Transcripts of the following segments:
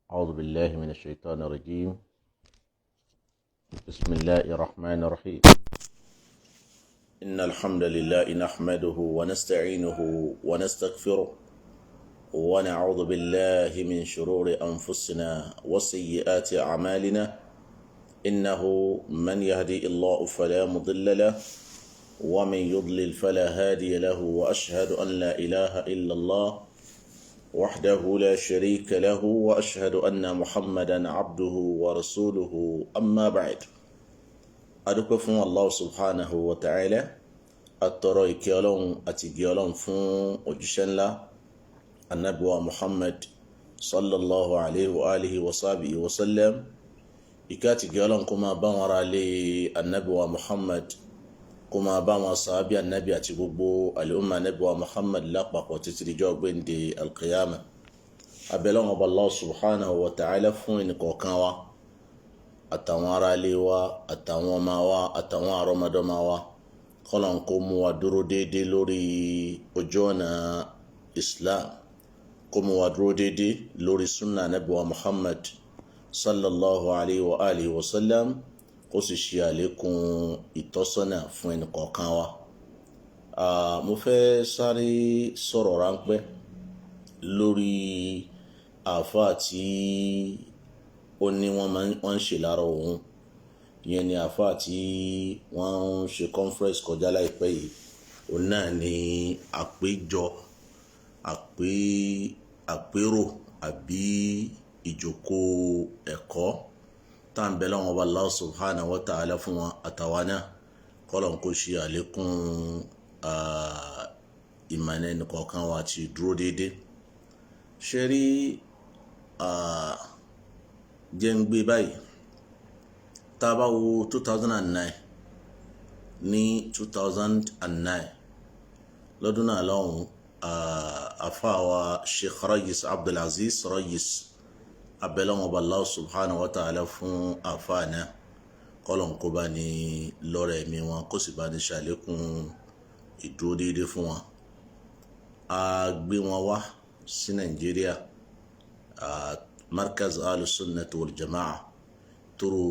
أعوذ بالله من الشيطان الرجيم. بسم الله الرحمن الرحيم. إن الحمد لله نحمده ونستعينه ونستغفره، ونعوذ بالله من شرور أنفسنا وسيئات أعمالنا. إنه من يهدي الله فلا مضل له، ومن يضلل فلا هادي له، وأشهد أن لا إله إلا الله وحده لا شريك له، وأشهد أن محمدا عبده ورسوله. أما بعد، adúpẹ́ fún Allah subhanahu wa ta'ala. Atọrọ ìkẹ́ Ọlọ́run àti ìgẹ́ Ọlọ́run fún òjíṣẹ́ ńlá anabiwa Muhammad sallallahu alayhi wa alihi wa sahbihi wa sallam. Ìkẹ́ àti ìgẹ́ Ọlọ́run kó máa bá wọn ará ilé anabiwa Muhammad, kó máa bá wọn sàábì anabi àti gbogbo àlùmọ́ anabiwa Muhammad lápapọ̀ títí dijọ́ gbẹ̀ǹde alqiyama. Abẹ́lẹ́wọ̀n ọba Allah subhanahu wa ta'ala fún ẹnìkọ̀ọ̀kan wa, àtàwọn ará ilé wa, àtàwọn ọmọ wa, àtàwọn àrọmọdọ́mọ wa, kọ́lọ̀n kó mú wa dúró déédéé lórí ojú ọ̀nà Islam, kó mú wa dúró déédéé lórí sunna anabi wa Muhammad sallallahu alayhi wa alihi wa sallam, kó sì ṣe àlékún ìtọ́sọ́nà fún ẹnìkọ̀ọ̀kan wa. Mo fẹ́ sáré sọ̀rọ̀ ráńpẹ́ lórí àáfàá tí ó ní wọ́n máa ń ṣe lára òun. Ìyẹn ni àáfàá tí wọ́n ń ṣe conference kọjá láìpẹ́ yìí. Òun náà ni àpéjọ, àpérò àbí ìjókòó ẹ̀kọ́ tá à ń bẹ lọ́wọ́ ọba Allah subhanahu wa ta'ala fún wọn àtàwa náà, kọ́lọ̀ ń kó ṣe àlékún ìmọ̀nà ẹnìkọ̀ọ̀kan wa àti dúró déédéé. Ṣe rí, jẹ́ ń gbé báyìí. Tá a bá wo 2009, ní 2009 lọ́dún náà lọ́hùn, àfáà wa Sheikh Rayis Abdulaziz Rayis, abẹ́lẹ́wọ̀n ọba Allah subhanahu wa ta'ala fún àfáà náà, kọ́lọ̀n kó bá ní lọ́rẹ̀ ẹ̀mí wọn, kó sì bá ní ṣàlékún ìdúró déédéé fún wọn. A gbé wọn wá sí Nàìjíríà, Markaz Ahlus-Sunnah wal Jama'a, turu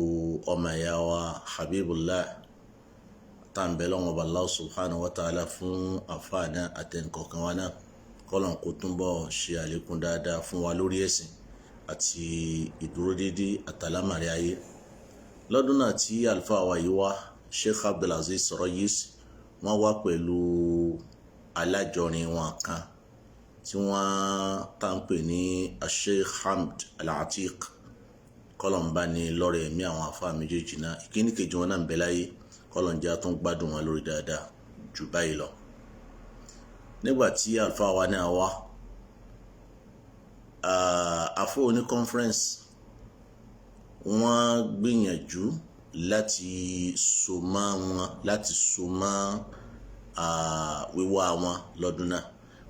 ọmọ ìyá wa Habibullah, tá à ń bẹ lọ́wọ́ ọba Allah subhanahu wa ta'ala fún àfáà náà àtẹnìkọ̀ọ̀kan wa náà, kọ́lọ̀n kó túnbọ̀ ṣe àlékún dáadáa fún wa lórí ẹ̀sìn àti ìdúró déédéé àtàlámàrí ayé. Lọ́dún náà tí àlùfáà wa yìí wá, Sheikh Abdulaziz Rayis, wọ́n wá pẹ̀lú alájọrin wọn kan tí wọ́n tá ń pè ní Sheikh Hamd Al-Atiq. Kọ́lọ̀mbá ní lọ́rẹ̀ ẹ̀mí àwọn àfáà méjèèjì náà. Ìkíní kejì wọn náà ń bẹ láyé, kọ́lọ̀njá tó ń gbádùn wọn lórí dáadáa jù báyìí lọ. Nígbà tí àlùfáà wa náà wá, àfọ oní conference, wọ́n gbìyànjú láti so mọ́ wọn, láti so mọ́ wíwá wọn lọ́dún náà,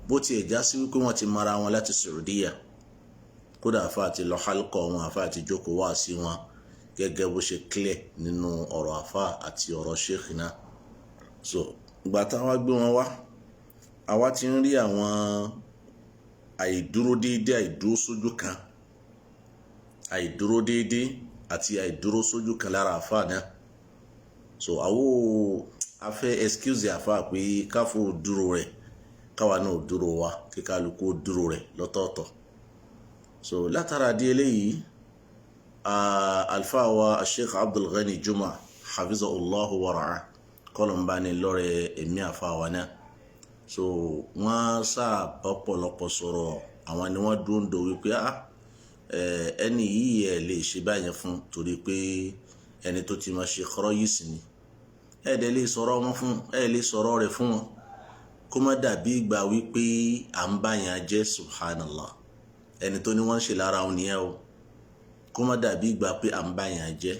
bó tiẹ̀ já sí wípé wọ́n ti mara wọn láti Saudiya. Kódà àfa àti lọ hálùkọ wọn, àfa àti jókòó wá sí wọn, gẹ́gẹ́ bó ṣe clear nínú ọ̀rọ̀ àfa àti ọ̀rọ̀ sheikh náà. So ìgbà táwa gbé wọn wá, àwa ti ń rí àwọn àìdúró déédéé, àìdúró sójú kan, àìdúró déédéé àti àìdúró sójú kan lára àfa náà. So àwo afẹ́ excuse àfa pé káfó dúró rẹ̀, káwa náà dúró wa, kí kálukú dúró rẹ̀ lọ́tọ̀ọ̀tọ̀. So látara di eléyìí, alfa wa Sheikh Abdulghani Juma hafizahullahu wa ra'a, kọlọmba ni lọ́rẹ̀ ẹ̀mí àfa wa náà. So wọ́n sábà pọ̀lọpọ̀ sọ̀rọ̀, àwọn ni wọ́n dúró ń do wípé ẹni yìí ẹ̀ lè ṣe báyẹn fún, torí pé ẹni tó ti máa ṣe kọ́rọ́ yìí sì ni ẹ̀ dẹ̀ lè sọ̀rọ̀ wọn fún, ẹ̀ lè sọ̀rọ̀ rẹ̀ fún wọn, kó má dàbí ìgbà wípé à ń bá yẹn jẹ́. Subhanallah, ẹni tó ní wọ́n ń ṣe lára òun nìyẹn o, kó má dàbí ìgbà pé à ń bá yẹn jẹ́.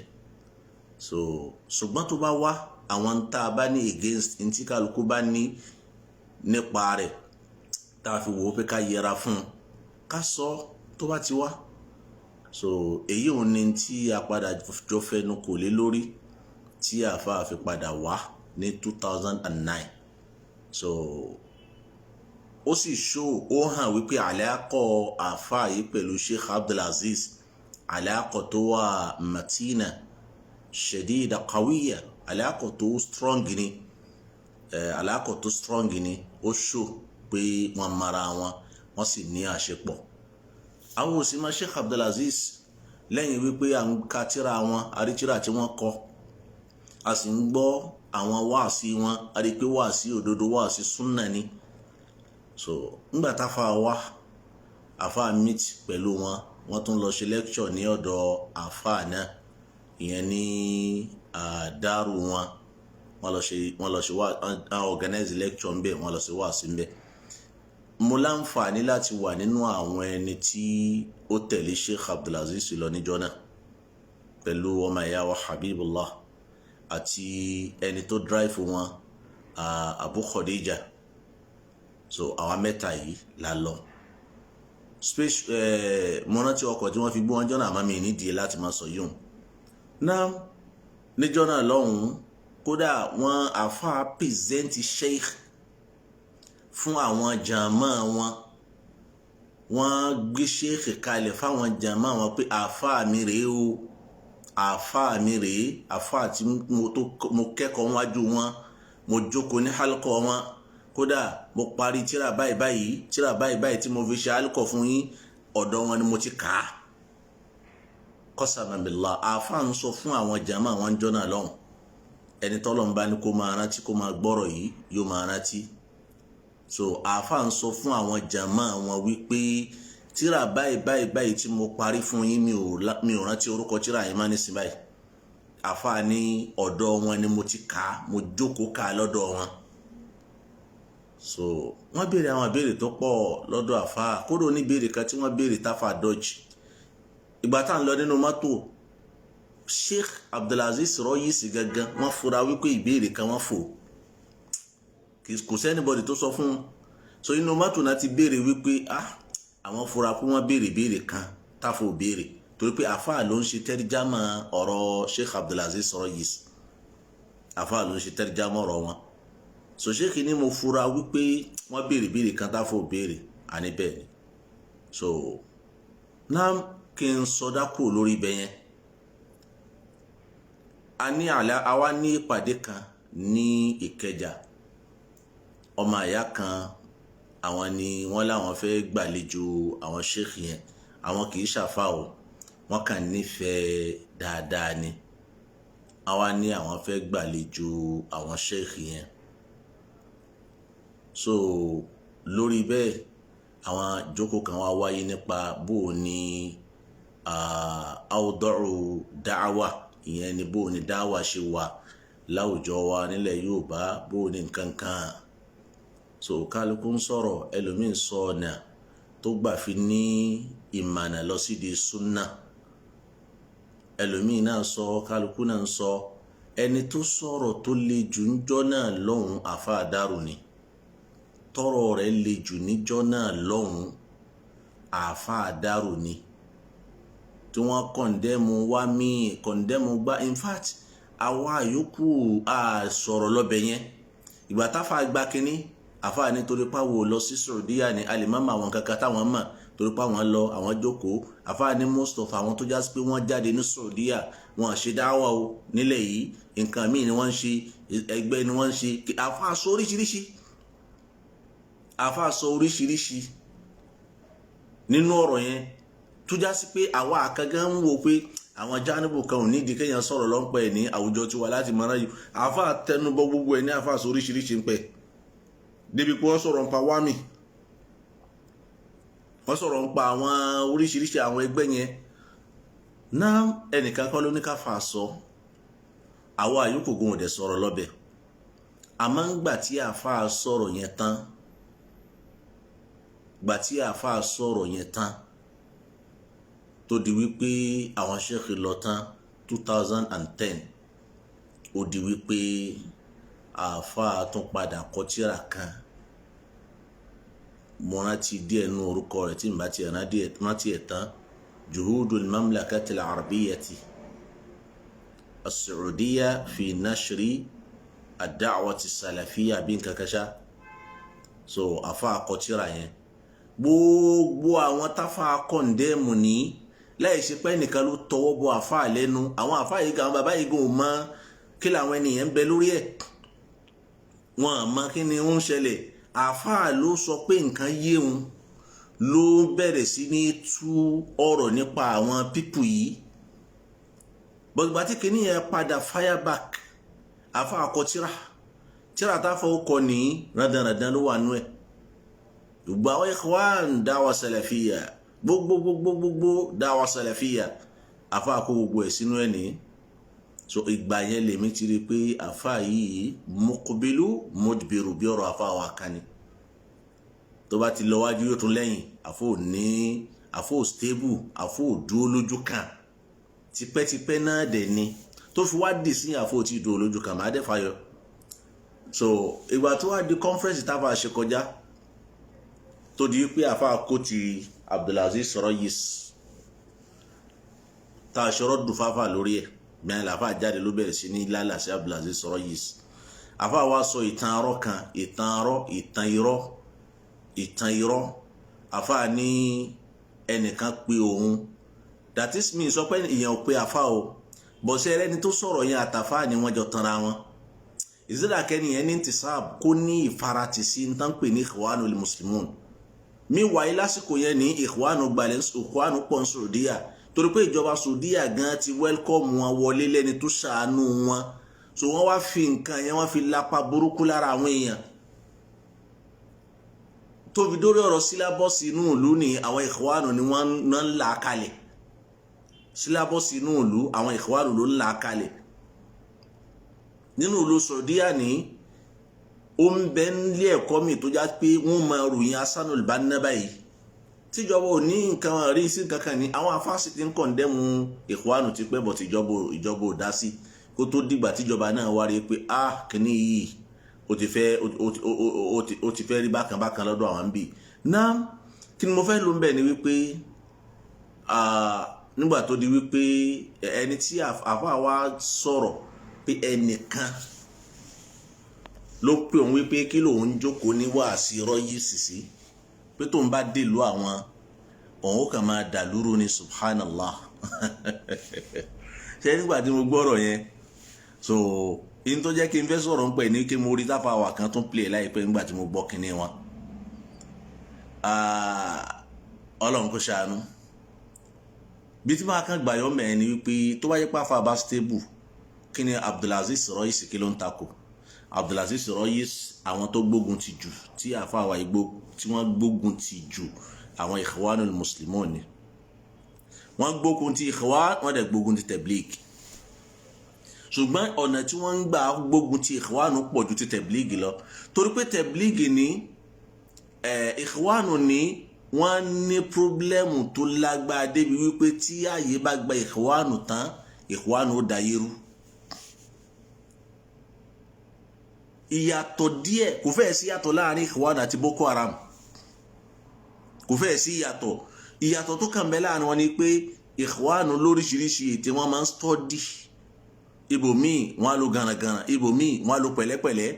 So ṣùgbọ́n tó bá wá, àwọn tá a bá ní against ntí kálukú bá ní nípa rẹ̀, tá a fi wò ó pé ká yẹra fún un, ká sọ tó bá ti wá. So èyí ò ní tí a padà jọ fẹnu kò lé lórí tí àáfàá fi padà wá ní 2009. So ó sì ṣó ó hàn wípé àlẹ́kọ̀ àáfàá yìí pẹ̀lú Sheikh Abdulaziz Àlàkọ̀ tó wà matina, shadida, qawiya, àlàkọ̀ tó strong ni, àlàkọ̀ tó strong ni. Ó ṣò pé wọ́n mara wọn, wọ́n sì ní àṣepọ̀. Àwọn òsì máa Sheikh Abdulaziz lẹ́yìn wípé à ń ka tírà wọn, àrítíra tí wọ́n kọ, a sì ń gbọ́ àwọn wáàsí wọn, a rí pé wáàsí òdodo, wáàsí súnà ni. So ńgbà táfa wá, àfa meet pẹ̀lú wọn, wọ́n tún lọ ṣe lecture ní ọ̀dọ̀ àfa náà, ìyẹn ní àdárù wọn. Wọ́n lọ ṣe wá, wọ́n organize lecture ńbẹ̀, wọ́n lọ ṣe wáàsí ńbẹ̀. Mo láǹfààní láti wà nínú àwọn ẹni tí ó tẹ̀lé Sheikh Abdulaziz lọ níjọ́ náà pẹ̀lú ọmọ ìyá wa Habibullah àti ẹni tó drive wọn, Abu Khadija. So àwa mẹ́ta yìí la lọ space. Mo rántí ọkọ̀ tí wọ́n fi gbé wọn jọ́nà, àmọ́ mi nídìí láti máa sọ yìí náà níjọ́ náà lọ́hùn-ún. Kódà wọ́n àfa present Sheikh fún àwọn jàmá wọn, wọ́n gbé Sheikh kalẹ̀ fáwọn jàmá wọn pé àfa mi rèé o, àfa mi rèé, àfa tí mo kẹ́kọ̀ọ́ wájú wọn, mo jókòó ní hálùkọ́ wọn, kódà mo parí tíra báyìí báyìí, tíra báyìí báyìí tí mo fi ṣe hálùkọ́ fún yín, ọ̀dọ̀ wọn ni mo ti kà á. Qasaman billah, àfa ń sọ fún àwọn jàmá wọn jọ́nà lọ́hùn. Ẹni tọ́lọ̀ ń bá ní kó máa rántí, kó máa gbọ́rọ̀ yìí, yóò máa rántí. So àáfà ń sọ fún àwọn jàmá wọn wípé tíra báyìí báyìí báyìí tí mo parí fún yín, mi ò rántí orúkọ tíra yẹn má nísìnyí báyìí, àáfà ní ọ̀dọ̀ wọn ni mo ti kà á, mo jókòó kà á lọ́dọ̀ wọn. So wọ́n béèrè àwọn ìbéèrè tó pọ̀ lọ́dọ̀ àáfà. Kódò ní ìbéèrè kan tí wọ́n béèrè táfà dodge ìgbà tá à ń lọ nínú mọ́tò, Sheikh Abdulaziz Rọ́yìsì gangan, wọ́n fura wípé ìbéèrè kan wọ́n fò, kò sí anybody tó sọ fún un. So inú mọ́tò náà ti béèrè wípé, ah, àwọn fura pé wọ́n béèrè béèrè kan táfò béèrè, torí pé àfáà ló ń ṣe tẹ́rìjámà ọ̀rọ̀ Sheikh Abdulaziz Rọ́yìsì, àfáà ló ń ṣe tẹ́rìjámà ọ̀rọ̀ wọn. So Sheikh ni mo fura wípé wọ́n béèrè béèrè kan táfò béèrè, àní bẹ́ẹ̀ ni. So náà kí n sọdá kúrò lórí ibẹ̀ yẹn, a ní àlá, àwa ní ìpàdé kan ní Ìkẹjà. Ọmọ àyá kan, àwọn ni wọ́n láwọn fẹ́ gbàlejò àwọn sheikh yẹn. Àwọn kì í ṣàfà o, wọ́n kàn nífẹ̀ẹ́ dáadáa ni. Àwa ní àwọn fẹ́ gbàlejò àwọn sheikh yẹn. So lórí bẹ́ẹ̀, àwọn ìjókòó kan wá wáyé nípa bó o ní àwùdọ́rù dáwà, ìyẹn ni bó o ní dáwà ṣe wà láwùjọ wa nílẹ̀ Yorùbá, bó o ní nǹkan kan. So kálukú ń sọ̀rọ̀, ẹlòmíín sọ ọ̀nà tó gbà fi ní ìmànà lọ sí di súnà, ẹlòmíín náà sọ, kálukú náà ń sọ. Ẹni tó sọ̀rọ̀ tó le jù níjọ́ náà lọ́hùn, àfa àdárò ni. Tọrọ rẹ̀ le jù níjọ́ náà lọ́hùn, àfa àdárò ni, tí wọ́n condemn wá míì, condemn gbá. In fact, àwa yòókù a sọ̀rọ̀ lọ́bẹ̀ yẹn. Ìgbà táfà gba kínní, àfa nítorí pàwọ̀ lọ sí Saudiya ni a lè má mọ àwọn kankan táwọn mọ̀, torí pé àwọn lọ, àwọn jókòó. Àfa ní most of àwọn tó jásí pé wọ́n jáde ní Saudiya, wọn ṣe dáwà o nílẹ̀ yìí, nǹkan míì ni wọ́n ń ṣe, ẹgbẹ́ ni wọ́n ń ṣe. Àfa sọ oríṣiríṣi, àfa sọ oríṣiríṣi nínú ọ̀rọ̀ yẹn, tó jásí pé àwa àkàngán ń wò pé àwọn jánibù kan ò nídìí kéèyàn sọ̀rọ̀ lọ́npẹ́ ní àwùjọ tiwa láti mọ̀ràn yìí. Àfa tẹnubọ gbogbo ẹ̀ ní, àfa sọ oríṣiríṣi ń pẹ́ débi pé wọ́n sọ̀rọ̀ nípa wámì, wọ́n sọ̀rọ̀ nípa àwọn oríṣiríṣi àwọn ẹgbẹ́ yẹn náà. Ẹnìkan kọ́ ló ní ká fà sọ, àwa àyókù gun òdẹ sọ̀rọ̀ lọ́bẹ̀. Àmọ́ ńgbà tí àfa sọ̀rọ̀ yẹn tán, gbà tí àfa sọ̀rọ̀ yẹn tán, tó di wípé àwọn ṣẹ́ẹ̀kì lọ tán 2010, ó di wípé àfa tún padà kọ tírà kan. Mo rántí díẹ̀ nínú orúkọ rẹ̀ tí n bá ti rántí ẹ̀ tán, Juhudul Mamlakati al-Arabiyyati as-Saudiya fi nashri ad-da'wati as-salafiyya bí nǹkan kan ṣá. So àfa kọ tírà yẹn, gbogbo àwọn táfà condemn ní Láì ṣe pé ẹnìkan ló tọwọ́ bọ àfáà lẹ́nu. Àwọn àfáà yìí gan, àwọn bàbá yìí gan ò mọ kí làwọn ènìyàn ń bẹ lórí ẹ̀, wọn à mọ kí ni ó ń ṣẹlẹ̀. Àfáà ló sọ pé nǹkan yé òun, ló bẹ̀rẹ̀ sí ní tú ọ̀rọ̀ nípa àwọn people yìí. Bọ̀dùgbà tí kìíní yẹn padà fire back, àfáà kọ tíra. Tíra táfà ó kọ ní randanrandan ló wà nú ẹ̀. Gbogbo àwọn Ikhwan, dáwà sàlàfíà, gbogbo gbogbo gbogbo dáwà sàlàfíà, àfáà kó gbogbo ẹ̀ sínú ẹ̀ ní. So ìgbà yẹn lèmi ti rí i pé àfáà yìí muqbilu mudbiru, bí ọ̀rọ̀ àfáà wa kan ni. Tó bá ti lọ wájú, yóò tún lẹ́yìn. Àfọ ní àfọ stable, àfọ dúró lójú kan. Tipẹ́tipẹ́ náà dẹ̀ ni tó fi wá dì sí, àfọ tí dúró lójú kan máa dẹ̀ fàyọ. So ìgbà tó wá di conference táfà ṣe kọjá, tó di pé àfáà kó ti Abdulaziz Rayis, tá a ṣọ̀rọ̀ dùn fáfà lórí ẹ̀ gbẹ̀yìn, làfáà jáde, ló bẹ̀rẹ̀ sí ní lálà sí Abdulaziz Rayis. Àfáà wa sọ ìtàn arọ́ kan, ìtàn arọ́, ìtàn irọ́, ìtàn irọ́. Àfáà ní ẹnìkan pé òun, that is me sọ pé ìyẹn ò pé àfáà o, bọ̀sẹ̀ ẹni tó sọ̀rọ̀ yẹn àtàfáà ni wọ́n jọ tanra wọn. Ìzídàkẹ́ni yẹn ní intisab, kó ní ìfaratì sí ní tán pè ní Ikhwanul Muslimun. Meanwhile, lásìkò yẹn ní Ikhwanu gbalẹ̀, Ikhwanu pọ̀ ní Saudiya, torí pé ìjọba Saudiya gan ti welcome wọn wọlé lẹ́ni tó ṣàánú wọn. So wọ́n wá fi nǹkan yẹn, wọ́n fi lápá burúkú lára àwọn èèyàn, tó fi dórí ọ̀rọ̀ syllabus inú ìlú ní àwọn Ikhwanu ni wọ́n ń là kalẹ̀. Syllabus inú ìlú, àwọn Ikhwanu ló ń là kalẹ̀ nínú ìlú Saudiya ní. Ó ń bẹ nílé ẹ̀kọ́ mi tó já pé wọ́n máa ròyìn Hasanul Banna báyìí, tíjọba ò ní nǹkan rí sí kankan ní. Àwọn afáàsì ti ń condemn Ikhwanu ti pẹ́ bọ̀, tíjọba ò dá sí, kó tó dìgbà tíjọba náà wá rí pé, ah, kìíní yìí ó ti fẹ́ rí bákan bákan lọ́dọ̀ àwọn bíi náà. Kí ni mo fẹ́ ló ń bẹ̀ ni wípé, nígbà tó di wípé ẹni tí àfa wa sọ̀rọ̀ pé ẹnìkan ló pè òun wípé kí lòun jókòó ní wàásì rọ́yì sísí, pé tóun bá dèlú àwọn, òun ó kàn máa dà lúrú ní. Subhanallah! Ṣé nígbà tí mo gbọ́rọ̀ yẹn, so in tó jẹ́ kí n fẹ́ sọ̀rọ̀ ń pẹ̀ ní kí mo rí táfà wà kan tún play láìpẹ́, nígbà tí mo gbọ́ kinní wọn. Ọlọ́run kò ṣàánú. Bí tí máa kàn gbàyọ̀ mẹ́rin ni wípé, tó bá yẹ pé àfa bá stable, kí ni Abdulaziz Royis, kí ló ń takò Abdulaziz Royis? Àwọn tó gbógun ti jù tí àfa wa igbó tí wọ́n gbógun ti jù, àwọn Ikhwanul Muslimun ni wọ́n gbógun ti Ikhwan, wọ́n dẹ̀ gbógun ti Tabligh. Ṣùgbọ́n ọ̀nà tí wọ́n ń gbà gbógun ti Ikhwanu pọ̀ ju ti Tabligh lọ, torí pé Tabligh ní Ikhwanu ní wọ́n ní problem tó lágbára débi wípé tí ààyè bá gba Ikhwanu tán, Ikhwanu ó dayé rú. Ìyàtọ̀ díẹ̀ kò fẹ́ẹ̀ sí ìyàtọ̀ láàrin Ikhwanu àti Boko Haram, kò fẹ́ẹ̀ sí ìyàtọ̀. Ìyàtọ̀ tó kàn bẹ́ láàrin wọn ni pé Ikhwanu lóríṣiríṣi ètè wọn máa ń study ibòmíì, wọn á lo gànàgànà ibòmíì, wọn á lo pẹ̀lẹ́pẹ̀lẹ́.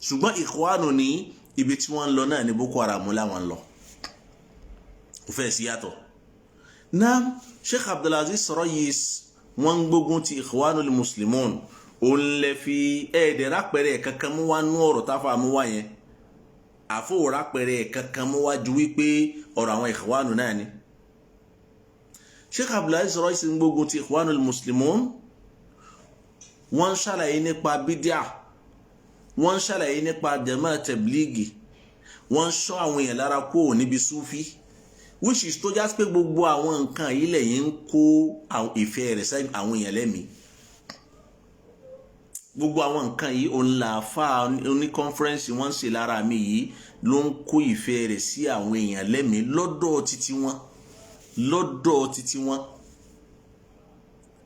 Ṣùgbọ́n Ikhwanu ní ibi tí wọ́n ń lọ náà ní Boko Haram láwọn ń lọ, kò fẹ́ sí yàtọ̀ náà. Sheikh Abdulaziz Royis, wọ́n ń gbógun ti Ikhwanul Muslimun. Òun lè fi ẹ̀ẹ́dẹ̀ rápẹ̀rẹ̀ kankan mú wá nú ọ̀rọ̀ táfà mú wá yẹn. Àfọwò rápẹ̀rẹ̀ kankan mú wá ju wípé ọ̀rọ̀ àwọn Ikhwanu náà ni. Sheikh Abdulaziz Royis ń gbógun ti Ikhwanul Muslimun. Wọ́n ń ṣàlàyé nípa bídíà, wọ́n ń ṣàlàyé nípa jama tẹ̀blígì, wọ́n ń ṣọ́ àwọn èèyàn lára kúrò níbi súfí, which is tó já pé gbogbo àwọn nǹkan yìí lẹ́yìn ń kó ìfẹ́ rẹ̀ sí àwọn èèyàn lẹ́mìí. Gbogbo àwọn nǹkan yìí, òun là fà oní conference wọ́n ń ṣe lára mi yìí ló ń kó ìfẹ́ rẹ̀ sí àwọn èèyàn lẹ́mìí lọ́dọ̀ títí wọn, lọ́dọ̀ títí wọn.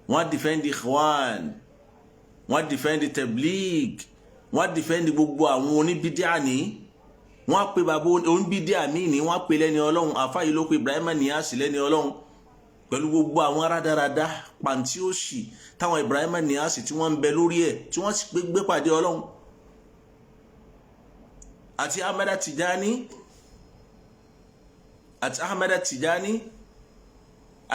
Wọ́n defend Ikhwan, wọ́n defend Tabligh, wọ́n defend gbogbo àwọn oníbídíà ní. Wọ́n pe bàbá oníbídíà míì ní, wọ́n pe lẹ́ni ọlọ́run. Àfáà ló pe Ibrahim Niasse lẹ́ni ọlọ́run, pẹ̀lú gbogbo àwọn rádaràda pàǹtí òṣì táwọn Ibrahim Niasse tí wọ́n ń bẹ lórí ẹ̀, tí wọ́n sì gbé pàdé ọlọ́run, àti Ahmada Tijani, àti Ahmada Tijani.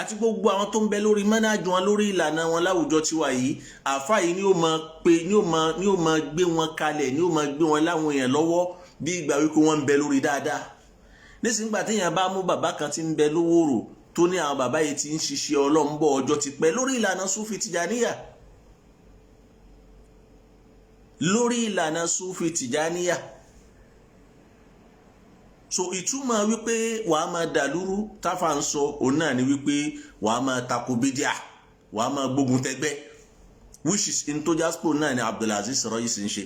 Àti gbogbo àwọn tó ń bẹ lórí mọ́nájú wọn, lórí ìlànà wọn láwùjọ tiwa yìí, àáfà yìí ni ó máa pe, ni ó máa gbé wọn kalẹ̀, ni ó máa gbé wọn láwọn èèyàn lọ́wọ́ bí ìgbà wípé wọ́n ń bẹ lórí dáadáa. Nísìnyí, gbà téèyàn bá mú bàbá kan tí ń bẹ lówóró, tó ní àwọn bàbá yìí ti ń ṣiṣẹ́ ọlọ́mbọ̀ ọjọ́ ti pẹ́ lórí ìlànà Sufi Tìjàníyà, lórí ìlànà Sufi Tìjàníyà. So ìtumọ̀ wípé wàá máa dàlúrú táfà ń sọ, òun náà ni wípé wàá máa tako bídíà, wàá máa gbógun tẹgbẹ́, which is intojaspo náà ni Abdulaziz Rọ́yìsì ń ṣe: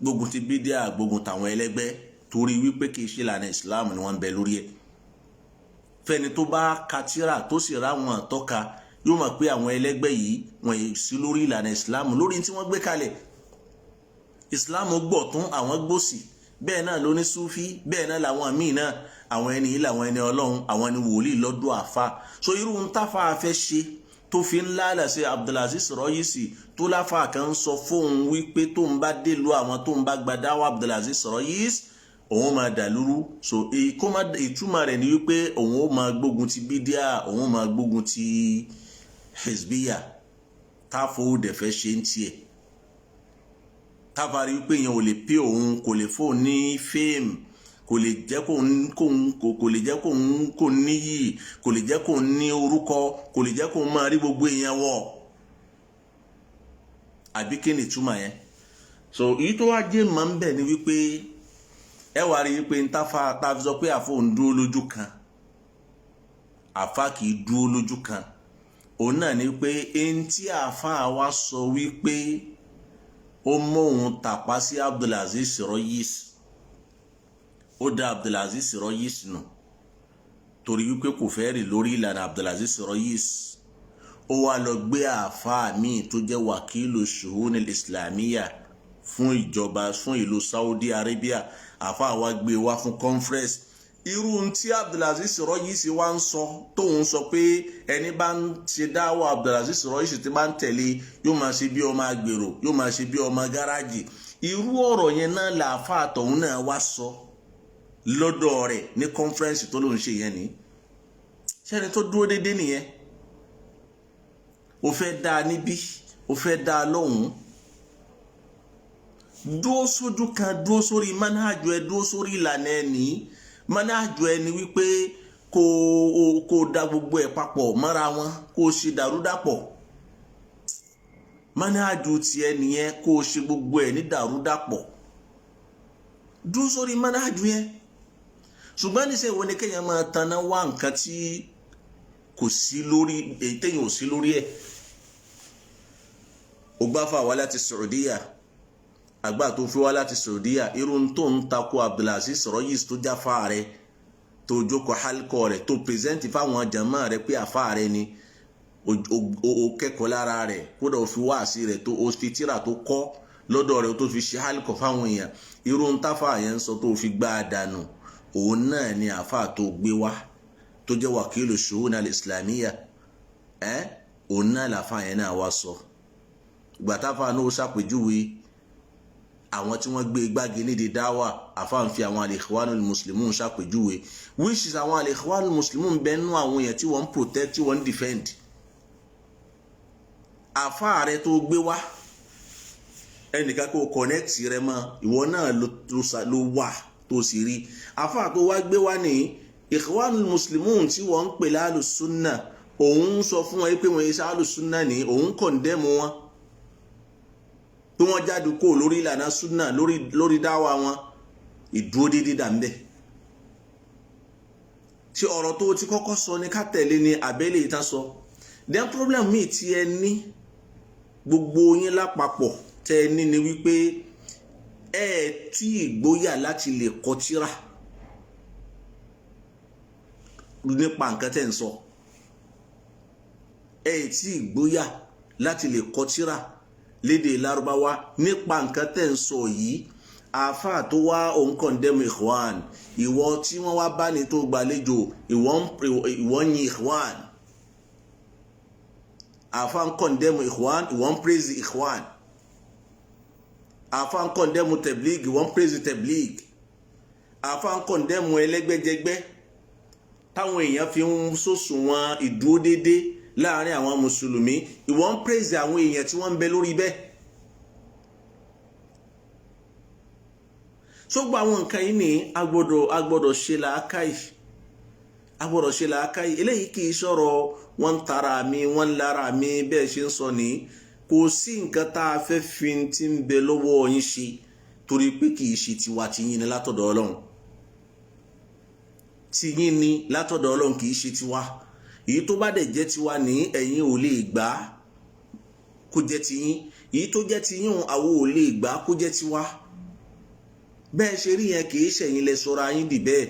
gbógun ti bídíà, gbógun tàwọn ẹlẹ́gbẹ́, torí wípé kì í ṣe ìlànà Islam ni wọ́n ń bẹ lórí ẹ̀. Fẹ́ni tó bá ka tírà tó sì ráwọn àtọ́ka, yóò mọ̀ pé àwọn ẹlẹ́gbẹ́ yìí, wọ́n yìí sí lórí ìlànà Islam, lórí tí wọ́n gbé kalẹ̀. Islam gbọ̀tún, àwọn gbòsì. Bẹ́ẹ̀ náà ló ní Sufi, bẹ́ẹ̀ náà làwọn míì náà. Àwọn ẹni yìí làwọn ẹni Ọlọ́run, àwọn ẹni wòlíì lọ́dọ̀ àfa. So irú ń táfà fẹ́ ṣe tó fi ń lálà sí Abdulaziz Rọ́yìsì, tó láfa kan ń sọ fóun wípé tó ń bá délùú àwọn, tó ń bá gba dáwọ́ Abdulaziz Rọ́yìsì, òun máa dàlúrú. So ìtumọ̀ rẹ̀ ni wípé òun ó máa gbógun ti bídíà, òun máa gbógun ti hezbiya. Táfò dẹ̀ fẹ́ ṣe ń tiẹ̀, táfà rí wípé yẹn ò lè pé òun, kò lè fóun ní fame, kò lè jẹ́ kóun kóun kò lè jẹ́ kóun kò níyì, kò lè jẹ́ kóun ní orúkọ, kò lè jẹ́ kóun máa rí gbogbo èèyàn wọ̀, àbí kí ni ìtumọ̀ yẹn? So èyí tó wá jẹ́ mọ́ ń bẹ̀ ni wípé ẹ wá rí wípé ntáfà tá a fi sọ pé àfọ̀ ń dúró lójú kan, àfa kì í dúró lójú kan, òun náà ni pé ẹni tí àfa wa sọ wípé ó mọ òun tàpá sí Abdulaziz Rọ́yìs, ó dá Abdulaziz Rọ́yìs nù torí wípé kò fẹ́ rìn lórí ìlànà Abdulaziz Rọ́yìs, ó wá lọ gbé àáfàá míì tó jẹ́ wàkílù shuhun islamiyya fún ìjọba, fún ìlú Saudi Arabia. Àáfàá wa gbé wá fún conference. Irú tí Abdulaziz Rọ́yìsì wá ń sọ, tóun sọ pé ẹni bá ń ṣe dáwọ́ Abdulaziz Rọ́yìsì, tí bá ń tẹ̀lé, yóò máa ṣe bí ọmọ agbèrò, yóò máa ṣe bí ọmọ gáràjì, irú ọ̀rọ̀ yẹn náà làáfàá tọ̀hún náà wá sọ lọ́dọ̀ rẹ̀ ní conference tó lóun ṣe yẹn ní. Ṣẹ́ni tó dúró déédéé nìyẹn? O fẹ́ dáa níbí, o fẹ́ dáa lọ́hùn-ún, dúró sójú kan, dúró sórí manhaj ẹ, dúró sórí ìlànà ẹ. Ní manhaj ẹ ni wípé kó o da gbogbo ẹ̀ papọ̀ mọ́ra wọn, kó o ṣe dàrúdàpọ̀. Manhaj tiẹ̀ nìyẹn, kó o ṣe gbogbo ẹ̀ ní dàrúdàpọ̀. Dúró sórí manhaj yẹn. Ṣùgbọ́n níṣẹ́ ìwọ ni kéèyàn máa taná wá nǹkan tí kò sí lórí èyí téèyàn ò sí lórí ẹ̀. Ó gbáfà wá láti Saudiya, àgbà tó fi wá láti Saudiya, irun tó ń takò Abdulaziz Rọ́yìs tó jáfa rẹ̀, tó jókòó halkọ rẹ̀, tó present fáwọn jàmáà rẹ̀ pé àfa rẹ̀ ni, o kẹ́kọ̀ọ́ lára rẹ̀, kódà o fi wáàsí rẹ̀, tó o fi tíra tó kọ́ lọ́dọ̀ rẹ̀, tó fi ṣe halkọ fáwọn èèyàn, irun táfà yẹn ń sọ tó fi gbá a dànù, òun náà ni àfa tó gbé wá tó jẹ́ wàkílù shu'un al-islamiyya ẹ́, òun náà làfa yẹn náà wá sọ. Gbàtàfà náà ó ṣàpèjúwe àwọn tí wọ́n gbé igbági nídìí dáwà, àfa ń fi àwọn al-ikhwanul muslimun ṣàpèjúwe, which is àwọn al-ikhwanul muslimun bẹ́ẹ̀ nú àwọn èèyàn tí wọ́n ń protect, tí wọ́n ń defend. Àfa rẹ tó gbé wá, ẹnìkan kó connect rẹ mọ́, ìwọ náà ló wà tó sì rí àfa tó wá gbé wá ní ikhwanul muslimun tí wọ́n ń pè lálùsúnà, òun sọ fún wọn pé wọ́n yẹ sálùsúnà ní, òun condemn wọn pé wọ́n jáde kó lórí ìlànà súnà, lórí dáwà wọn. Ìdúró déédéé dà ń bẹ̀. Tí ọ̀rọ̀ tó ti kọ́kọ́ sọ ní ká tẹ̀lé ní abẹ́lé ìtàn sọ. Then problem míì tí ẹ ní, gbogbo yín lápapọ̀ tẹ́ ẹ ní, ni wípé ẹ tí ìgboyà láti lè kọ tírà nípa nǹkan tẹ́ ń sọ. Ẹ tí ìgboyà láti lè kọ tírà lédè Lárúbáwá nípa nǹkan tẹ́ ń sọ yìí. Àáfàá tó wá, òun condemn ikhwan. Ìwọ tí wọ́n wá bá ní tó gbàlejò, ìwọ ń yin ikhwan. Àáfàá ń condemn ikhwan, ìwọ ń praise ikhwan. Àáfàá ń condemn tabligh, ìwọ ń praise tabligh. Àáfàá ń condemn ẹlẹ́gbẹ́jẹgbẹ́. Táwọn èèyàn fi ń sòṣùwọ̀n ìdúró déédé láàrin àwọn mùsùlùmí, ìwọ ń praise àwọn èèyàn tí wọ́n ń bẹ lórí bẹ́ẹ̀. Sógbó àwọn nǹkan yìí ní agbọ́dọ̀ ṣe làákàyè, agbọ́dọ̀ ṣe làákàyè. Eléyìí kì í sọ̀rọ̀ wọ́n ń tara mi, wọ́n ń lára mi bẹ́ẹ̀ ṣe ń sọ ní. Kò sí nǹkan tá a fẹ́ fi ti ń bẹ lọ́wọ́ yín ṣe, torí pé kì í ṣe tiwa tiyín ni látọ̀dọ̀ Ọlọ́run. Tiyín ni látọ̀dọ̀ Ọlọ́run, kì í ṣe tiwa. Èyí tó bá dẹ̀ jẹ́ tiwa ní ẹ̀yin ò lè gbà kó jẹ́ tiyín. Èyí tó jẹ́ tiyín àwo ò lè gbà kó jẹ́ tiwa. Bẹ́ẹ̀ ṣe rí yẹn, kì í ṣẹ̀yin lẹ sọra yín dì bẹ́ẹ̀.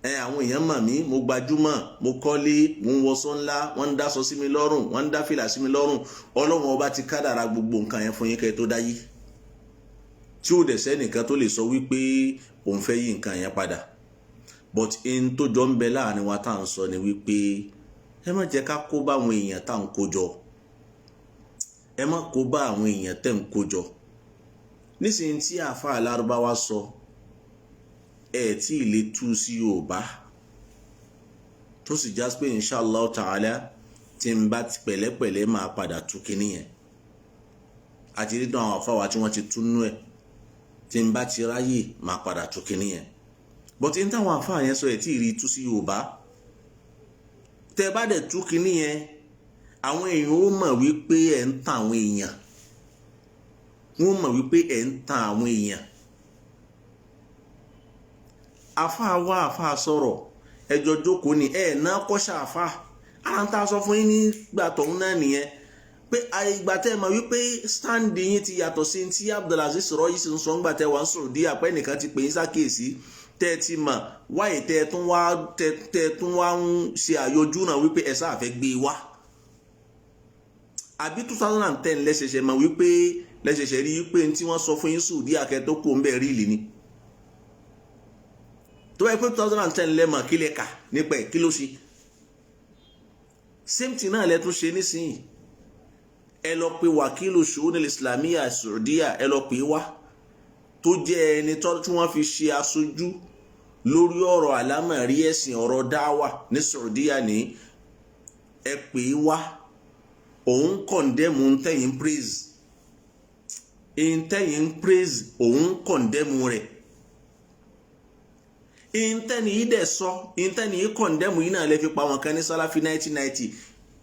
Ẹ àwọn èèyàn mọ̀ mí, mo gbajúmọ̀, mo kọ́lé, mo ń wọṣọ ńlá, wọ́n ń dáṣọ sí mi lọ́rùn, wọ́n ń dá fìlà sí mi lọ́rùn. Ọlọ́run ọba ti kádàrá gbogbo nǹkan yẹn fún yín kẹ́ tó dáyé, tí ó dẹ̀ sẹ́nìkan tó lè sọ wípé òun fẹ́ yí nǹkan yẹn padà. But in tó jọ ń bẹ láàrin wa tá à ń sọ ni wípé ẹ má jẹ́ ká kó bá àwọn èèyàn tá à ń kó jọ, ẹ má kó bá àwọn èèyàn tẹ̀ ń kó jọ. Nísìnyí tí àáfàá Lárúbáwá sọ, ẹ tí ì lè tú sí Yorùbá, tó sì já pé inshallah ta'ala tí n bá ti pẹ̀lẹ́pẹ̀lẹ́ máa padà tú kinní yẹn. Àti nínú àwọn àáfàá wa tí wọ́n ti túnú ẹ̀, tí n bá ti ráyè máa padà tú kinní yẹn. But n táwọn àáfàá yẹn sọ, ẹ tí ì rí tú sí Yorùbá. Tẹ bá dẹ̀ tú kinní yẹn, àwọn èèyàn ó mọ̀ wípé ẹ̀ ń tan àwọn èèyàn, wọ́n mọ̀ wípé ẹ̀ ń tan àwọn èèyàn. Àfáà wá, àfáà sọ̀rọ̀, ẹjọ́ jókòó ni ẹ̀ ná kọ́ṣà àfáà. Ara ń tá a sọ fún yín nígbà tọ̀hún náà nìyẹn, pé ìgbà tẹ́ ẹ mọ̀ wípé stand yín ti yàtọ̀ sí ti Abdulaziz Rọ́yìí ń sọ ńgbà tẹ́ wà ń sọ̀rọ̀ dí àpẹ́ nìkan ti pè yín sákèésí, tẹ́ ẹ ti mọ̀ wáyé, tẹ́ ẹ tún wá ń ṣe àyọjú náà wípé ẹ sáà fẹ́ gbé e wá. Àbí 2010 lẹ́sẹ̀ṣẹ̀ mọ̀ wípé lẹ́sẹ̀ṣẹ̀ rí wípé tí wọ́n sọ fún yín sùn dí àkẹ́ tó kó ń bẹ̀ ríìlì ni. Tó bá yẹ pé 2010 lẹ́mọ̀, kí lẹ kà nípa ẹ̀, kí ló ṣe? Same thing náà lẹ tún ṣe nísìnyí. Ẹ lọ pe wàkílù ṣòwò islamiyya Saudiya, ẹ lọ pè wá, tó jẹ́ ẹni tí wọ́n fi ṣe aṣojú lórí ọ̀rọ̀ àlámọ̀rí ẹ̀sìn, ọ̀rọ̀ dáwà ní Saudiya ní. Ẹ pè wá, òun condemn ntẹ̀yìn praise, ntẹ̀yìn praise, òun condemn rẹ̀. Ntẹ́ni yìí dẹ̀ sọ, ntẹ́ni yìí condemn yìí náà lè fi pa wọn kan ní Salafi 1990.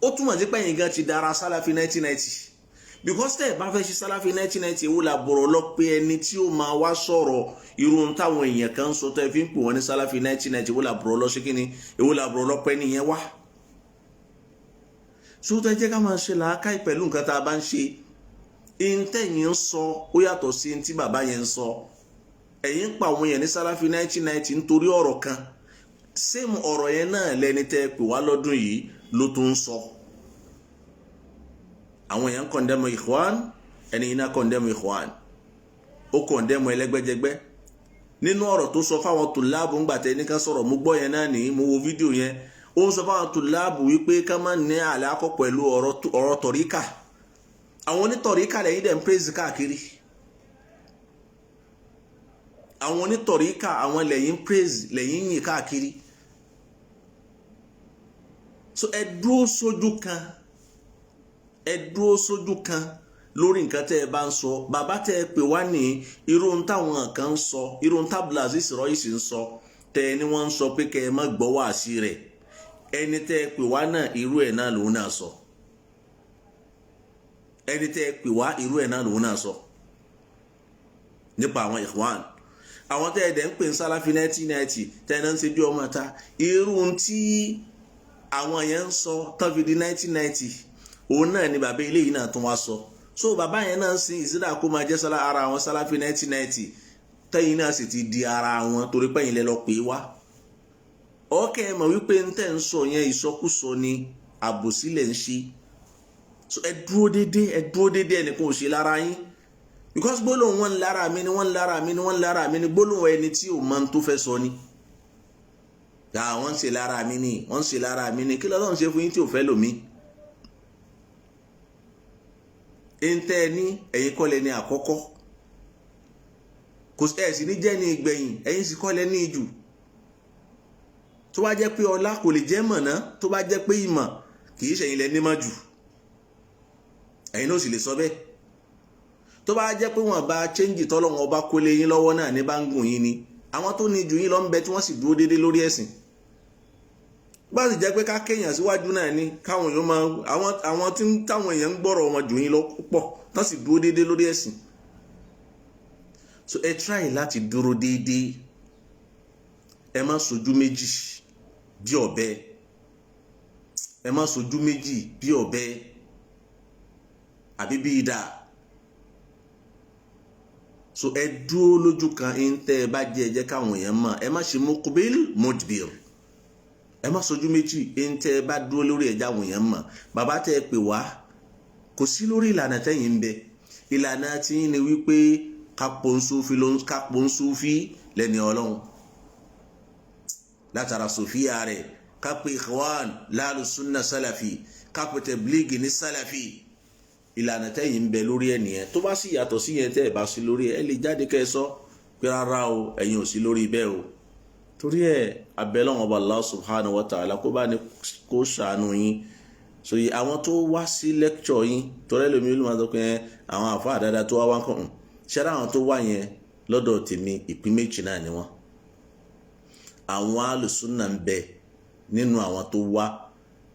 Ó túmọ̀ sí pẹ́yìn gan ti dára Salafi 1990, because tẹ́ ẹ̀ bá fẹ́ ṣe Salafi 1990, ewu la bọ̀rọ̀ lọ pé ẹni tí ó máa wá sọ̀rọ̀ irú táwọn èèyàn kan ń sọ tẹ́ fi ń pè wọ́n ní Salafi 1990, ewu la bọ̀rọ̀ lọ ṣe kí ni, ewu la bọ̀rọ̀ lọ pẹ́ nìyẹn wá. Sótẹ́ jẹ́ ká máa ṣe làákàyè pẹ̀lú nǹkan tá a bá ń ṣe. Ntẹ́yìn ń sọ ó yàtọ̀ sí ntí bàbá yẹn ń sọ. Ẹ̀yin ń pa àwọn yẹn ní Salafi 1990 nítorí ọ̀rọ̀ kan, same ọ̀rọ̀ yẹn náà lẹni tẹ́ pè wá lọ́dún yìí ló tún ń sọ. Àwọn èèyàn ń condemn Ikhwan, ẹni iná condemn Ikhwan, ó condemn ẹlẹ́gbẹ́jẹgbẹ́ nínú ọ̀rọ̀ tó sọ fáwọn tòláàbù ńgbà tẹ́ ní ká sọ̀rọ̀. Mo gbọ́ yẹn náà ní, mo wo fídíò yẹn. Ó ń sọ fáwọn tòláàbù wípé ká má ní àlákọ̀ pẹ̀lú ọ̀rọ̀ tọ̀ríkà. Àwọn onítọ̀ríkà lẹ́yìn dẹ̀ ń praise káàkiri. Àwọn onítọ̀ríkà, àwọn lẹ́yìn praise, lẹ́yìn yìn káàkiri. So ẹ dúró sójú kan, ẹ dúró sójú kan lórí nǹkan tẹ́ ẹ bá ń sọ. Bàbá tẹ́ ẹ pè wá ní irú ohun táwọn kan ń sọ, irú ohun tábìlàzí Rọ́yìí ń sọ, tẹ́ ẹ ní wọ́n ń sọ pé kẹ́ ẹ má gbọ́ wáàsí rẹ̀. Ẹni tẹ́ ẹ pè wá náà, irú ẹ̀ náà lòun náà sọ. Ẹni tẹ́ ẹ pè wá, irú ẹ̀ náà lòun náà sọ nípa àwọn Ikhwan. Àwọn tẹ́ ẹ dẹ̀ ń pè ní Salafi 1990, tẹ́ ẹ náà ń ṣe bí ọmọ ta, irú tí àwọn yẹn ń sọ tán fi di 1990, òun náà ni bàbá eléyìí náà tún wá sọ. So bàbá yẹn náà ń sin ìsídà kó máa jẹ́ sálá ara àwọn Salafi 1990, tẹ́yìn náà sì ti di ara wọn, torí pẹ́yìn lẹ lọ pè wá. Ọ̀kẹ́ mọ̀ wípé ń tẹ́ ń sọ yẹn ìsọkúsọ ni, àbòsí lẹ̀ ń ṣe. So ẹ dúró déédéé, ẹ dúró déédéé, ẹnìkan ò ṣe lára yín, because gbólóhùn wọn lára mi ni, wọ́n lára mi ni, wọ́n lára mi ni, gbólóhùn ẹni tí ò mọ tó fẹ́ sọ ni. Yà wọ́n ń ṣe lára mi ni, wọ́n ń ṣe lára mi ni. Kí lọ́lọ́run ṣe fún yín tí ò fẹ́ lòmí? Ntẹ́ ní ẹ̀yin kọ́ lẹ ní àkọ́kọ́, kò ẹ̀ sì ní jẹ́ ní ìgbẹ̀yìn, ẹ̀yin sì kọ́ lẹ ní ìjù. Tó bá jẹ́ pé ọlá kò lè jẹ́ mọ̀ ná, tó bá jẹ́ pé ìmọ̀, kì í ṣẹ̀yin lẹ nímọ̀ jù, ẹ̀yin náà sì lè sọ bẹ́ẹ̀. Tó bá jẹ́ pé wọ́n bá change tọ́lọ́wọ́n ọba kó lé yín lọ́wọ́ náà ní bá ń gùn yín ni, àwọn tó ní jù yín lọ ń bẹ tí wọ́n sì dúró déédéé lórí ẹ̀sìn. Bá sì jẹ́ pé ká kéèyàn síwájú náà ni káwọn èèyàn máa àwọn tí táwọn èèyàn ń gbọ́rọ̀ wọn jù yín lọ pọ̀ tán sì dúró déédéé lórí ẹ̀sìn. So ẹ try láti dúró déédéé, ẹ má sojú méjì bí ọ̀bẹ, ẹ má sojú méjì bí ọ̀bẹ àbí bí idà. So ẹ dúró lójú kan. Ń tẹ́ ẹ bá jẹ́, ẹ jẹ́ káwọn èèyàn mọ̀. Ẹ má ṣe muqbil mudbir, ẹ má sojú méjì. Ń tẹ́ ẹ bá dúró lórí ẹ̀já, àwọn èèyàn mọ̀. Bàbá tẹ́ ẹ pè wá kò sí lórí ìlànà tẹ́yìn ń bẹ. Ìlànà tí ń ni wípé kápò ń súfì lẹ́ni Ọlọ́run látara sòfíà rẹ̀, kápò Ikhwan láàlú sunna sálàfì, kápò tẹ̀blígì ní sálàfì. Ìlànà tẹ́yìn ń bẹ lórí ẹ̀ nìyẹn. Tó bá sì yàtọ̀ sí yẹn, tẹ́ ẹ̀ bá sí lórí ẹ̀, ẹ lè jáde kẹ́ ẹ sọ pé rárá o, ẹ̀yin ò sí lórí bẹ́ẹ̀ o. Torí ẹ̀, abẹ́lẹ́wọ̀n ọba Allah subhanahu wa ta'ala kó bá ní kó ṣàánú yín. So àwọn tó wá sí lecture yín, torí ẹlòmíì ló máa sọ pé àwọn àfáà dáadáa tó wá wá kàn ṣẹ́rẹ́. Àwọn tó wá yẹn, lọ́dọ̀ tèmi, ìpín méjì náà ni wọ́n. Àwọn alùsùnà ń bẹ nínú àwọn tó wá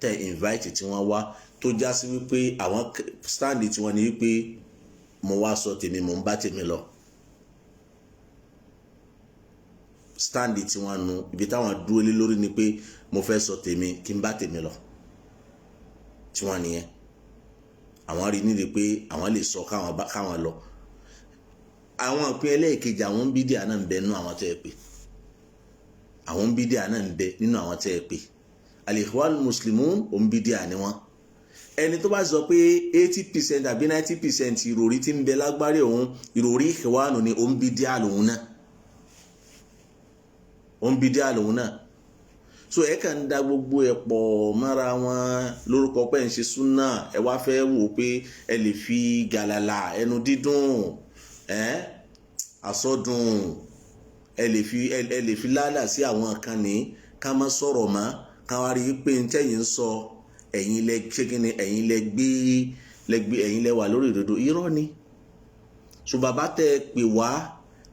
tẹ invite tí wọ́n wá, tó já sí wípé àwọn stand tí wọ́n ní wípé mo wá sọ tèmi, mo ń bá tèmi lọ. Stand tí wọ́n nu, ibi táwọn dúró lé lórí ni pé mo fẹ́ sọ tèmi, kí n bá tèmi lọ, tí wọ́n nìyẹn. Àwọn rí nídìí pé àwọn lè sọ káwọn bá káwọn lọ. Àwọn ìpín ẹlẹ́ẹ̀kejì, àwọn ń bídíà náà ń bẹ nínú àwọn tẹ́ ẹ pé, àwọn ń bídíà náà ń bẹ nínú àwọn tẹ́ ẹ pé. Al-Ikhwan Muslimun, òun bídíà ni wọ́n. Ẹni tó bá sọ pé 80% àbí 90% ìròrí tí ń bẹ lágbárí òun, ìròrí Ikhwanu ni, òun bídíà lòun náà, òun bídíà lòun náà. So ẹ kàn ń da gbogbo ẹ pọ̀ mọ́ra wọn lórúkọ pé ń ṣe súnà. Ẹ wá fẹ́ wò pé ẹ lè fi gàlàlà ẹnu dídùn, ẹ àsọdùn, ẹ lè fi lálà sí àwọn kan ní ká má sọ̀rọ̀ mọ́, ká wá rí i pé ń tẹ́yìn ń sọ, ẹ̀yin lẹ ṣé kí ni, ẹ̀yin lẹ gbé, ẹ̀yin lẹ wà lórí òdodo. Irọ́ ni. So bàbá tẹ́ ẹ pè wá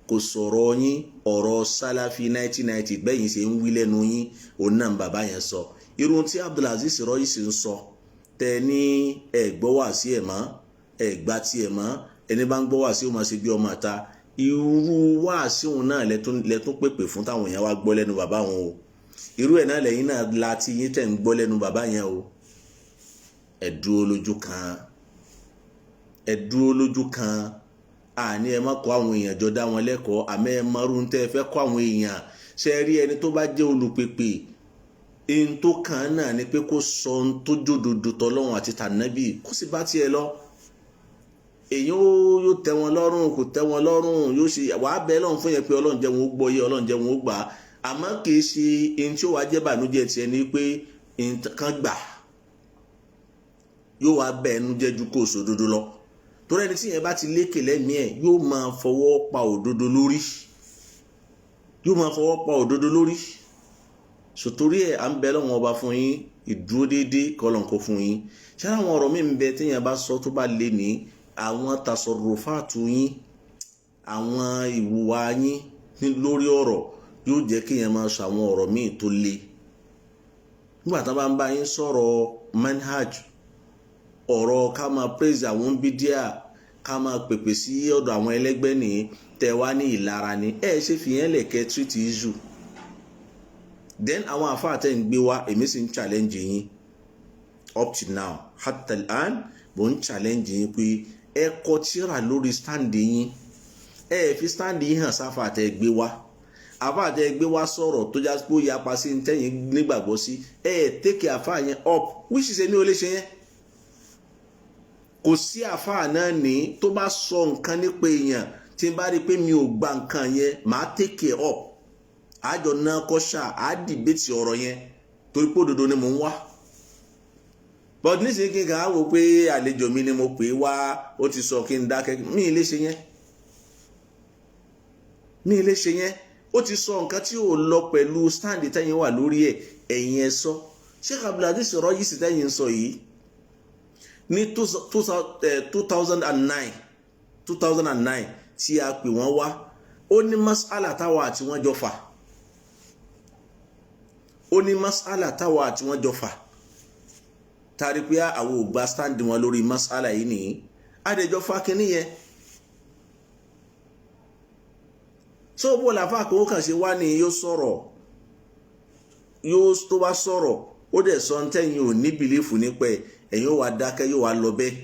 kò sọ̀rọ̀ yín, ọ̀rọ̀ sálàfí 1990 bẹ́yìn ṣe ń wí lẹ́nu yín, òun náà bàbá yẹn sọ. Irun tí Abdulaziz Rọ́yìsì ń sọ tẹ ní ẹ gbọ́ wá sí ẹ̀ mọ́, ẹ gbá tí ẹ̀ mọ́, ẹni bá ń gbọ́ wá sí, ó máa ṣe bí ọmọ àta. Irú wáàsí òun náà lẹ́tún pèpè fún táwọn èèyàn wá gbọ́ lẹ́nu bàbá wọn o. Irú ẹ̀ náà lẹ́yìn náà láti yín tẹ̀ ń gbọ́ lẹ́nu bàbá yẹn o. Ẹ dúró lójú kan, ẹ dúró lójú kan. Àní ẹ má kọ́ àwọn èèyàn jọ, dá wọn lẹ́kọ̀ọ́, àmọ́ ẹ mọ̀rún tẹ́ ẹ fẹ́ kọ́ àwọn èèyàn. Ṣe rí ẹni tó bá jẹ́ olùpèpè, ẹni tó kàn án náà ni pé kó sọ ohun tó jódodo tọlọ́run àti tànábì, kó sì bá tiẹ̀ lọ. Èyàn ó yóò tẹ́ wọn lọ́rùn, kò tẹ́ wọn lọ́rùn, yóò ṣe wàá bẹ́ẹ̀ lọ́run fún yẹn pé Ọlọ́run jẹ́ wọn ó gbọ́ yé, Ọlọ́run jẹ́ wọn ó gbà á. Àmọ́ kì í ṣe ẹni tí ó wàá jẹ́ bànújẹ́ tiẹ̀ ni pé nǹkan gbà yóò wá bẹ́ẹ̀ ẹnu jẹ́ ju kó o sòdodo lọ. Torí ẹni tí yẹn bá ti lékè lẹ́mìí ẹ̀, yóò máa fọwọ́ pa òdodo lórí, yóò máa fọwọ́ pa òdodo lórí. Sòtórí ẹ̀, à ń bẹ lọ́wọ́n ọba fún yín, ìdúró déédéé kọ́lọ̀ kó fún yín. Ṣé àwọn ọ̀rọ̀ mi ń bẹ téèyàn bá sọ tó bá lé ní àwọn tasọ̀rọ̀fàtú yín, àwọn ìwùwà yín lórí ọ̀rọ̀, yóò jẹ́ kéèyàn máa sọ àwọn ọ̀rọ̀ míì tó le nígbà tí wọ́n bá ń bá yín sọ̀rọ̀ manhaj, ọ̀rọ̀ ká máa praise àwọn bídíà, ká máa pèpè sí ọ̀dọ̀ àwọn ẹlẹ́gbẹ́ ní tẹ̀ wá ní ìlara ni. Ẹ ṣe fìyẹn lẹ̀kẹ́ treat issue. Then àwọn àfáà tẹ́ ń gbé wá, èmi sì ń challenge yín up to now, hatta al-an, mo ń challenge yín pé ẹ kọ tírà lórí stand yín. Ẹ fi stand yín hàn sáfà tẹ́ gbé wá. Àfáà tẹ́ gbé wá sọ̀rọ̀ tó já pé ó yapa sí tẹ́yìn nígbàgbọ́ sí, ẹ take àfáà yẹn up, which is èmi ò lè ṣe yẹn. Kò sí àfáà náà ní tó bá sọ nǹkan nípa èèyàn, tí n bá rí i pé mi ò gba nǹkan yẹn, màá take it up, àjọ náà kọ́ṣà, á debate ọ̀rọ̀ yẹn, torí pé òdodo ni mò ń wá. But nísìnyí, kí n kàn á wò pé àlejò mi ni mo pè é wá, ó ti sọ, kí n dákẹ́, mi ì lè ṣe yẹn, mi ì lè ṣe yẹn. Ó ti sọ nǹkan tí ò lọ pẹ̀lú stand tẹ́yìn wà lórí ẹ̀. Ẹ̀yin ẹ sọ, Sheikh Abdulaziz Rọ́yìsì tẹ́yìn sọ yìí ní 2009, 2009 tí a pè wọ́n wá, ó ní mas'ala táwa àti wọ́n jọ fà. Ó ní mas'ala táwa àti wọ́n jọ fà tari pé àwọn ò gba stand wọn lórí mas'ala yìí nìyí. Adẹjọ́ fa kínní yẹn. So bó làfà kò kàn ṣe wá ní yóò sọ̀rọ̀, yóò tó bá sọ̀rọ̀, ó dẹ̀ sọ ń tẹ̀yìn ò ní belief nípa ẹ̀, ẹ̀yin ó wá dákẹ́, yóò wá lọ bẹ́ẹ̀.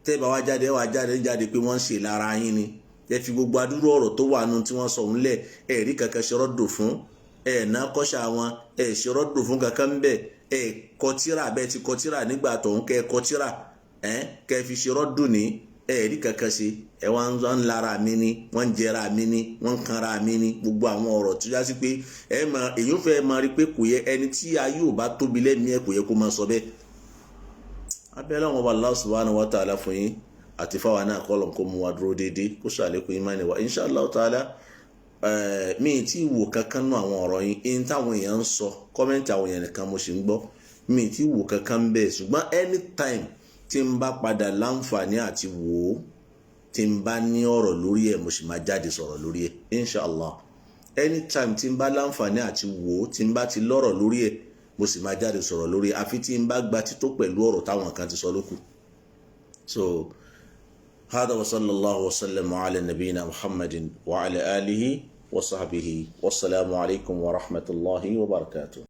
Tẹ́ bá wá jáde, wá jáde jáde pé wọ́n ń ṣe lára yín ni. Ẹ fi gbogbo adúrú ọ̀rọ̀ tó wà nù tí wọ́n sọ ń lẹ̀, ẹ̀ rí kankan ṣe rọ́dò fún ẹ̀ ná kọ́ṣà wọn, ẹ̀ ṣe rọ́dò fún kankan bẹ́ẹ̀. Ẹ̀ kọtíra bẹ́ẹ̀ ti kọtíra nígbà tó ń kẹ́ kọtíra ẹ̀ kẹ́ fi ṣe rọ́dò ní, ẹ̀ rí kankan ṣe. Ẹ̀ wọ́n ń lára mi ni, wọ́n ń jẹra mi ni, wọ́n ń kanra mi ni. Gbogbo àwọn ọ̀rọ̀ tó yá sí pé ẹ̀ mọ èyí ń fẹ́ máa rí pé kò yẹ ẹni tí ayé ò bá tóbi lẹ́mìí ẹ̀ kò yẹ kó máa sọ bẹ́ẹ̀. Abẹ́lẹ́ wọn bá Allah subhanahu wa ta'ala fún yín àti fáwọn náà, kọ́ lọ́n kó mú wa dúró déédéé, kó ṣàlékún ìmánì wa, inshallah ta'ala. Mi ì tí wò kankan nú àwọn ọ̀rọ̀ yín in táwọn èèyàn ń sọ, comment àwọn èèyàn nìkan mo sì ń gbọ́. Mi ì tí wò kankan bẹ́ẹ̀, ṣùgbọ́n anytime tí n bá padà láǹfààní àti wò ó, tí n bá ní ọ̀rọ̀ lórí ẹ̀, mo sì máa jáde sọ̀rọ̀ lórí ẹ̀, inshallah. Anytime tí n bá láǹfààní àti wò ó, tí n bá ti lọ́rọ̀ lórí ẹ̀, mo sì máa jáde sọ̀rọ̀ lórí, àfi tí n bá gba tító pẹ̀lú ọ̀rọ̀ táwọn kan ti sọ lókù. So hada wa sallallahu wa sallam ala nabiyina Muhammadin wa ala alihi wa sahbihi. Wasalaamu alaykum wa rahmatulahi wa barakatuh.